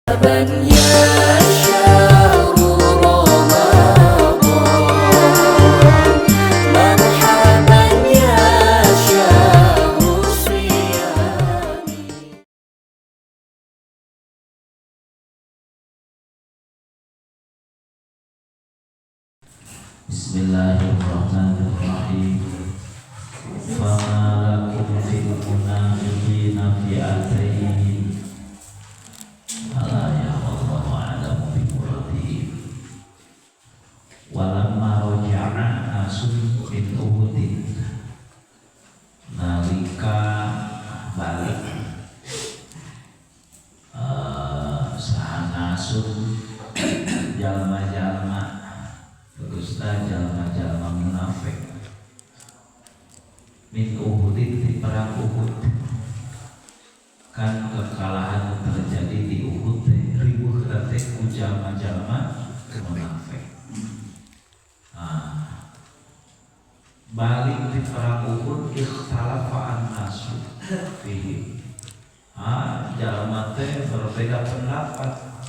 Ya syahru Ramadan, marhaban ya syahru siyami. Bismillahirrahmanirrahim. Fama lakum fil munafiqina fi'atain. Ala ya wallahu a'lamu bi muradihim. Walamma raja'a nasun min Uhudin. Nalika balik saha nasun jalma-jalma tegasna jalma-jalma munafik min Uhudin di perang Uhud. Kan kekalahan terjadi di Uhud teh ribuh teh ku jalma-jalma munafik. Nah, balik di perang Uhud ikhtalafa an-nasu fihi. Ah, jalma teh berbeda pendapat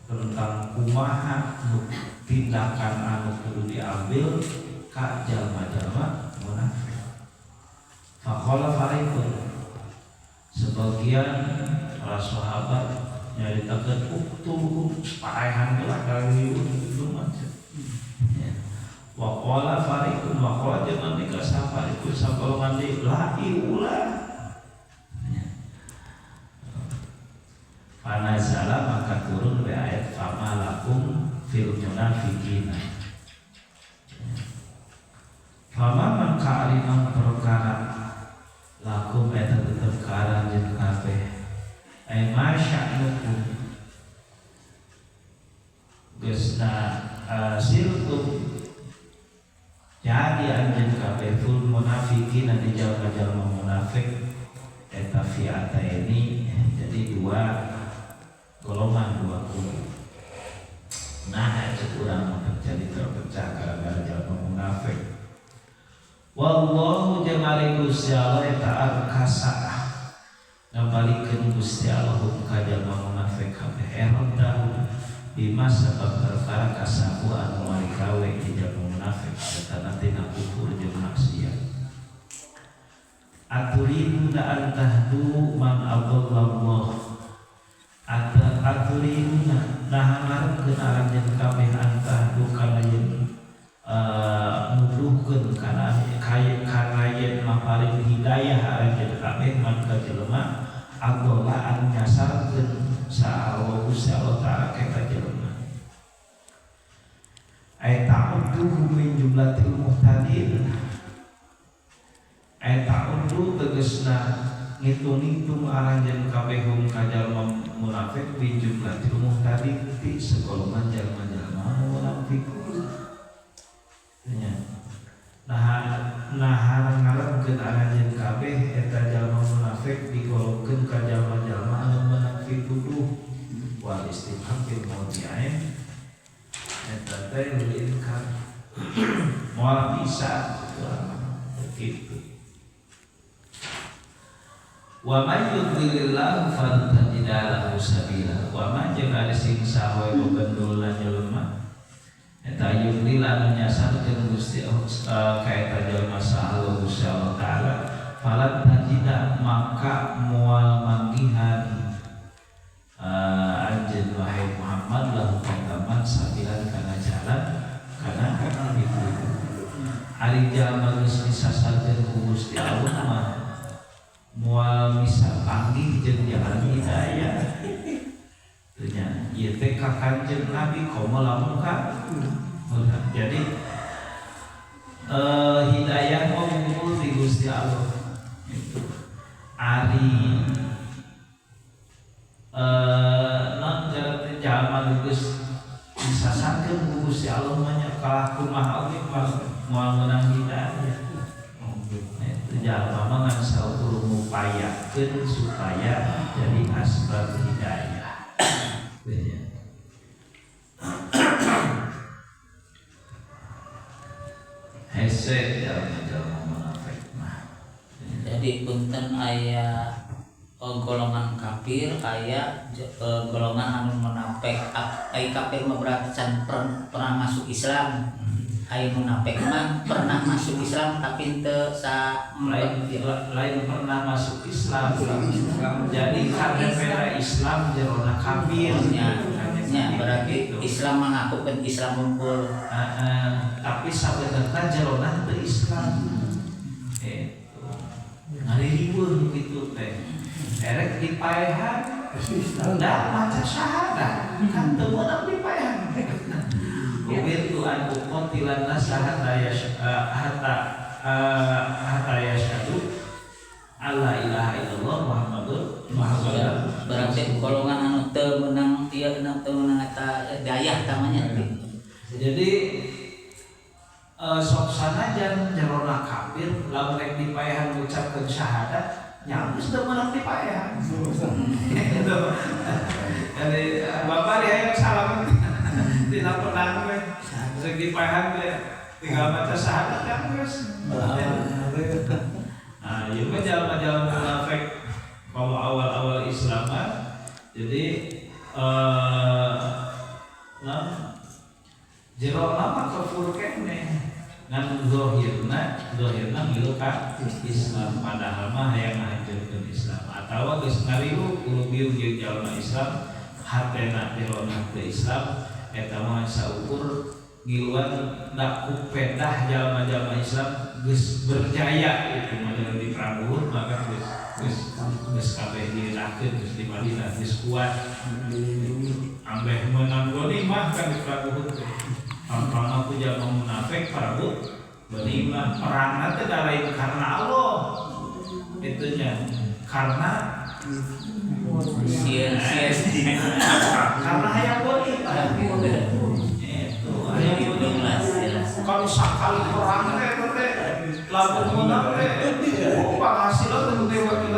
tentang kumaha tindakan anu kudu diambil ka jalma-jalma munafik. Faqala fariqun, sebagian para sahabat nyaritakeun uktuluhum paehan heula ka itu mah. Ya. Wa qala fariqun wa qala jeung ka safariqun sagolongan deui la ulah. Ya. Fanazala maka turun be ayat fama lakum fil munafiqina. Fama mangka ari perkara lakum eta tetep ka aranjeun kabeh. Ai ma sya'nukum geusna sirtum jadi anjeun kabeh fil munafiqina di jalma-jalma munafik eta fi'ataini, jadi dua golongan, dua kubu. Nah, cek urang mah terjadi terpecah gara-gara jalma munafik. Wallahu jeung ari Gusti Allah eta arkasa ngabalikeun Gusti Allah ka jalma munafik kabeh erodahu bima sabab perkara kasabu anu marikawe di jalma munafik eta tina kufur jeung maksiat. Aturiduna an tahdu man adallallah. Aturiduna nah ngarepkeun aranjeun kabeh antahdu kana yen nuduhkeun kana kana yen maparin hidayah aranjeun kabeh man ka jelema adalla anu nyasarkeun sa Allah Gusti Allah Ta'ala ka eta jelema. Ay ta'udduhu min jumlatil muhtadin. Ay ta'uddu tegasna ngitung-ngitung aranjeun kabeh hum ka jalma munafik min jumlatil muhtadin ti segolongan jalma-jalma munafik. Nya. Nah ngarepkeun aranjeun kabeh eta jalma munafik digolongkeun ka jalma-jalma anu meunang pituduh wal istifham fil mawdi'ain eta teh lil inkar moal bisa gitu. Wa may yudlilillahu falan tajida lahu sabila. Wa man jeung ari sing saha we bebendulna jelema eta yudlil anu nyasarkeun Gusti ka eta jelema saha Gusti Allah Ta'ala falan tajida maka moal manggihan anjeun wahai Muhammad lahu kataman sabilan kana jalan kana itu. Ari jalma geus disasarkeun ku Gusti Allah mah moal bisa panggih jeung jalan hidayah. Teu nya ieu teh ka Kanjeng Nabi komo lamun ka. Jadi hidayah mah ngumpul di Gusti Allah. Itu. Ari non jalan jalma geus disasarkeun ku Gusti Allah mah nya kalah kumaha oge moal meunang hidayah. Itu jalma mah ngan saukur ngupayakeun supaya jadi asbab hidayah. Hese jalma-jalma munafik mah. Jadi punten aya Golongan kafir aya golongan anu munafik. Ai kafir mah berarti can pernah masuk Islam. Ai munafik mah pernah masuk Islam tapi teu sa Lain, lain pernah masuk Islam, jadi KTP Islam jerona kafir. Nya, nya berarti Islam mengakukan Islam unggul. Tapi sebenarnya jerona teu Islam. Itu ngaririweuh gitu teh, erek dipaehan da maca syahadat kan teu meunang dipaehan. Umirtu an uqatilan nasa hatta yashhadu alla ilaha illallah Muhammadur Muhammadur. Berarti golongan anu teu meunang ieu, teu meunang eta dayah tamanya. Jadi sok sanajan jerona kafir, lamun rek dipaehan ngucapkeun syahadat nya geus teu meunang dipaehan. Gitu. Jadi bapak dia yang salam dina pedang we rek dipaehan teh tinggal baca syahadat kan geus. Nah, ieu mah jalma-jalma munafik kalau awal-awal Islam mah, jadi nah, jerona mah kafur keneh, ngan zahirna zahirna milu ka Islam, padahal mah hayang ngahancurkeun Islam atawa geus ngariung ulubiung jeung jalma Islam, hatena jerona teu Islam. Eta mah saukur ngiluan da ku pedah jalma-jalma Islam geus berjaya. Itu mah di perang Uhud maka geus geus geus kabeh dilakeun, geus di Madinah geus kuat, ambeh menang ghanimah kan di perang Uhud teh. Pangpangna ku jalma munafik parebut ghanimah. Perangna teh da lain karena Allah itunya, karena Sieun sieun. Karena hayang ghanimah itu, hayang ghanimah. Jelas jelas. Kalau sakali perang teh teh lamun menang teh, oh, panghasilna teh gede wakil.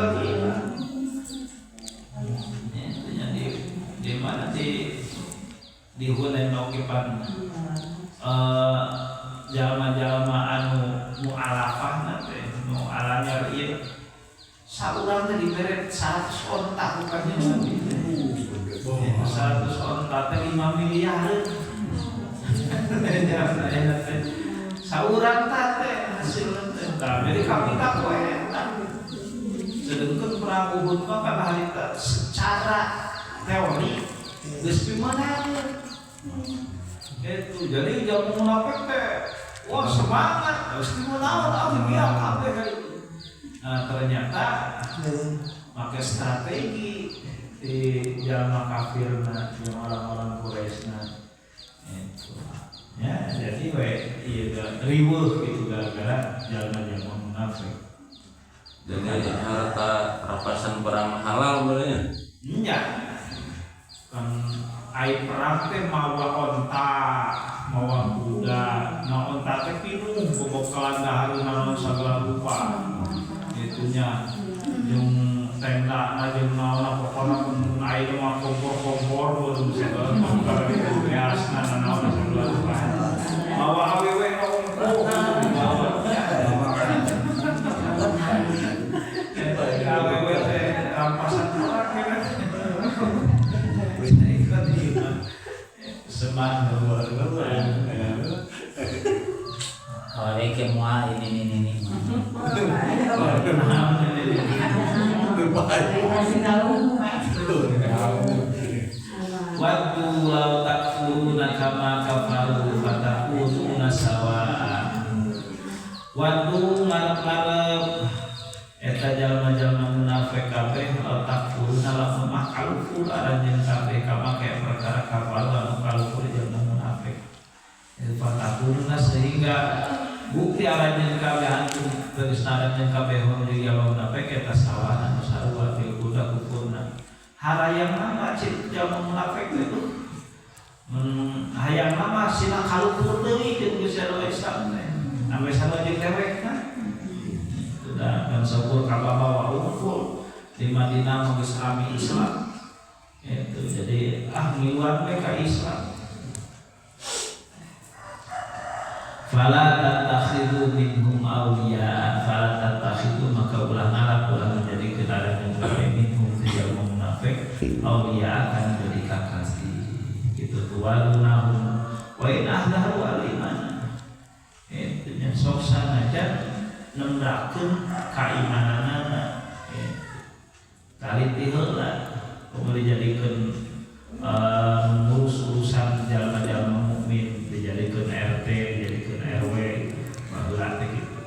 Itu nya di mana di Hunain oge pan jalma-jalma anu mualafah teh nu alanyar ieu, saurang teh dibere 100 onta bukannya Nabi teh. 100 onta teh 5 miliar saurang teh hasilna teh. Tah, jadi kami tak we eta. Sedangkan perang Uhud mah kan harita secara teori geus pimeunangeun itu. Jadi jalma munafik teh wah semangat, geus pimeunangeun ah biar kabeh itu. Nah, ternyata pakai strategi di jalma kafirna, yang orang-orang Quraisyna itu ya. Jadi we iya riweuh gitu gara-gara jalma-jalma munafik. Jadi harta rampasan perang halal berarti. Nya kan ai perang teh mawa onta, mawa kuda. Nah, onta teh pinuh bebekalan, dahareun, naon sagala rupa itunya, jeung tenda na jeung naon, pokona mun aya mah kompor-kompor mun segala perkara beasna naon segala rupa. Mawa awewe na ongkoh mawa awewe teh rampasan perang ya kan. Ikut iman semangat. Oh, ini semua ini. Waddu law takfuruna kama kafaru fatakununa sawaa. Waddu ngarep-ngarep eta jalma-jalma munafik kabeh, law takfuruna lamun mah kalufur aranjeun kabeh, kama kaya perkara kafaru anu kalufur jalma munafik. Fatakununa sehingga bukti aranjeun kabeh, antum tegasna aranjeun kabeh, hum jeung jalma munafik eta sawana anu sarua bil kuda kufurna. Harayang nama cik jalma munafik teh itu hayang nama sina kalupur deui jeung geus sarua Islam teh sampai sarua jeung dewekna. Sudah dan syukur ka bawa unggul di Madinah mah geus rame Islam itu, jadi ah ngiluan we ka Islam. Fala tattakhidhu minhum awliya fala tattakhidhu maka ulah ngalap ulah menjadi kendaraan yang kabeh minhum ti munafik awliya akan jadi kakasih gitu tuwalunahum wa in ahlahu al iman itu nya sok sanajan nembrakeun kaimananana taliti heula kumaha dijadikeun ngurus urusan jalma-jalma mukmin dijadikeun RT dijadikeun RW baheula teh kitu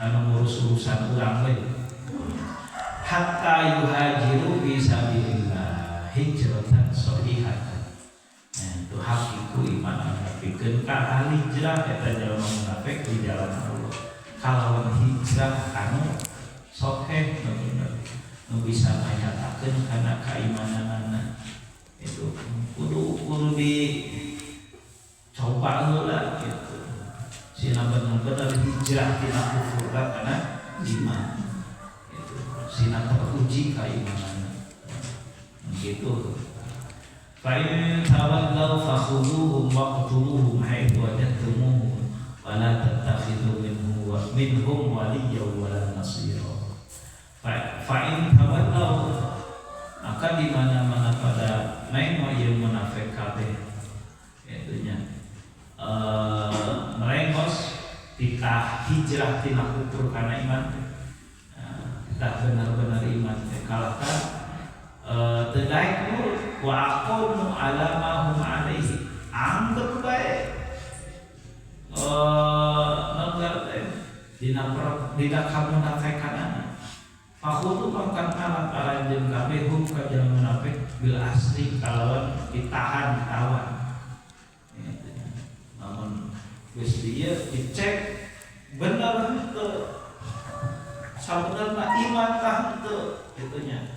anu ngurus urusan urang we hatta yuhajiru fi sabilillah hijratan shahihatan. Nah, itu hakiku iman pikeun ka ahli hijrah eta jalma munafik di jalan Allah kalawan hijrah anu sahih bener nu bisa nganyatakeun kana kaimananana itu kudu dicoba heula gitu sina bener-bener hijrah tina kufur kana iman itu sina teruji keimananna gitu. Fa in tawallaw fakhuduhum waqtuluhum haitsu wajadtumuhum wa la tattakhidhu minhum waliyyan wa la nasira. Fa in tawallaw maka di mana-mana pada nengok ieu munafik kabeh itunya merengos titah hijrah tina kufur kana iman titah benar-benar iman teh kalahkan teu daek nurut wa aqamu ala ma hum alaihi anggap bae nanggar teh dina dina kamunafikanana fakhudhu mangkan alat aranjeun kabeh hum ka jalma munafik bil asri kalawan ditahan ditawan. Namun geus dieu dicek bener henteu sabenerna iman tah henteu kitu nya.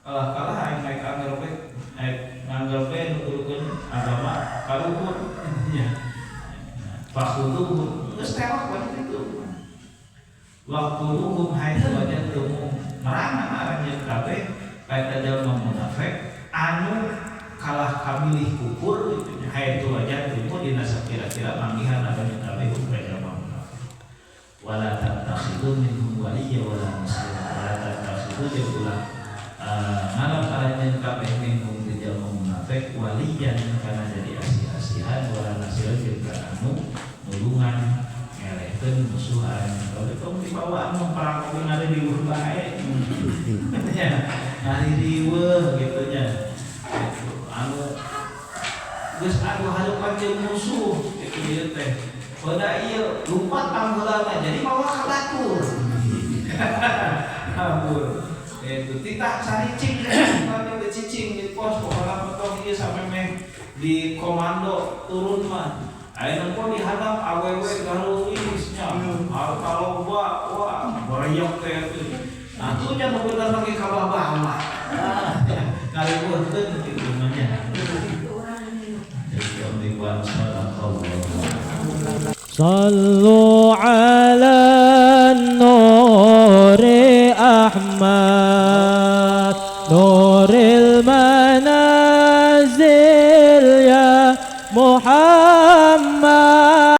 Kalah-kalah aing naik anggar we aing nganggar we nuturkeun agama kaluhur nya. Fakhudhu geus tewak we kitu. Waqtuluhum haitsu wajadtumuhum merangan aranjeun kabeh ka jalma munafik anu kalah kamilih kufur kitu nya haitsu wajadtumuhum dina sakira-kira manggihan aranjeun kabeh ka jalma munafik wala tattakhidhu minhum waliyya wala nasira wala tattakhidhu jeung ulah ngalap aranjeun kabeh minhum di jalma munafik waliyan kana jadi asih-asihan wala nasira jeung kana anu nulungan ngelehkeun musuh aranjeun kabeh tong dibawa anu perang oge ngariweuh bae nya ngariweuh kitu nya anu geus anu hareupan jeung musuh kitu ieu teh pada ieu lumpat pangheulana jadi mawa ka batur kabur itu titah caricing kami cicing di pos pokona potong ieu sampe meh di komando turun mah ayeuna kok dihadap awewe garulis nya harta loba wah barayok teh atuh nya nu bener lagi ka babawa ngariweuhkeun kitu mah nya. Sallu ala nuri Ahmad.